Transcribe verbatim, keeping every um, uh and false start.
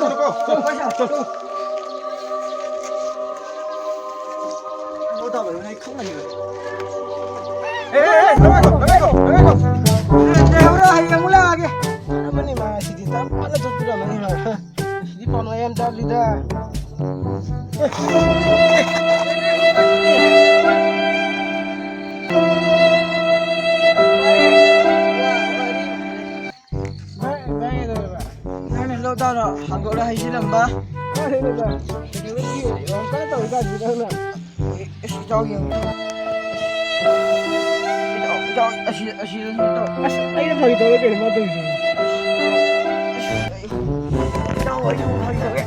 ꯆꯠꯂꯨꯀꯣ, ꯆꯠꯂꯨ, ꯆꯠꯂꯨ꯫ ꯀꯩꯅꯣ ꯇꯧꯔꯦ, ꯑꯩ ꯈꯪꯉꯅꯤꯕ꯫ ꯑꯦ, ꯑꯦ, ꯑꯦ, ꯂꯧꯔꯣꯏꯀꯣ, ꯂꯧꯔꯣꯏꯀꯣ, ꯂꯧꯔꯣꯏꯀꯣ꯫ ꯑꯦ, ꯂꯩꯍꯧꯔꯣ, ꯍꯌꯦꯡ ꯑꯃꯨꯛ ꯂꯥꯛꯑꯒꯦ꯫ ꯑꯃꯅꯤ ꯃꯥ ꯁꯤꯗꯤ ꯇꯞ ꯐꯅ ꯆꯠꯄꯤꯔꯝꯃꯅꯤ ꯃꯥ꯫ ꯁꯤꯗꯤ ꯄꯥꯎ ꯅꯨꯡꯉꯥꯏ ꯌꯥꯝ ꯆꯥꯕꯅꯤꯗ꯫ ꯚꯥꯏ, ꯚꯥꯏ, ꯀꯩꯗꯧꯔꯕ? ꯅꯪꯅ ꯂꯧ ꯇꯥꯔꯣ? ꯍꯥꯡꯗꯣꯛꯂ ꯍꯩꯖꯤꯜꯂꯝꯕ꯫ ꯃꯥꯅꯦ, ꯅꯦ, ꯚꯥꯏ꯫ ꯀꯩꯗꯧꯕꯒꯤ ꯌꯥꯝ ꯀꯟꯅ ꯇꯧꯔꯤꯀꯥꯟꯁꯤꯗ ꯅꯪꯅ? ꯑꯁ, ꯏꯇꯥꯎ ꯌꯦꯡꯉꯨ꯫ ꯏꯇꯥꯎ, ꯏꯇꯥꯎ, ꯑꯁꯤ, ꯑꯁꯤꯗꯁꯨ ꯏꯇꯥꯎ꯫ ꯑꯁ, ꯑꯩꯅ ꯐꯥꯒꯤ ꯇꯧꯔꯒ ꯀꯩꯅꯣ ꯃꯥ ꯇꯧꯔꯤꯁꯤꯕꯣ? ꯑꯁ, ꯑꯩ, ꯏꯇꯥꯎ, ꯑꯩꯁꯨ ꯐꯥꯒꯤ ꯇꯧꯒꯦ꯫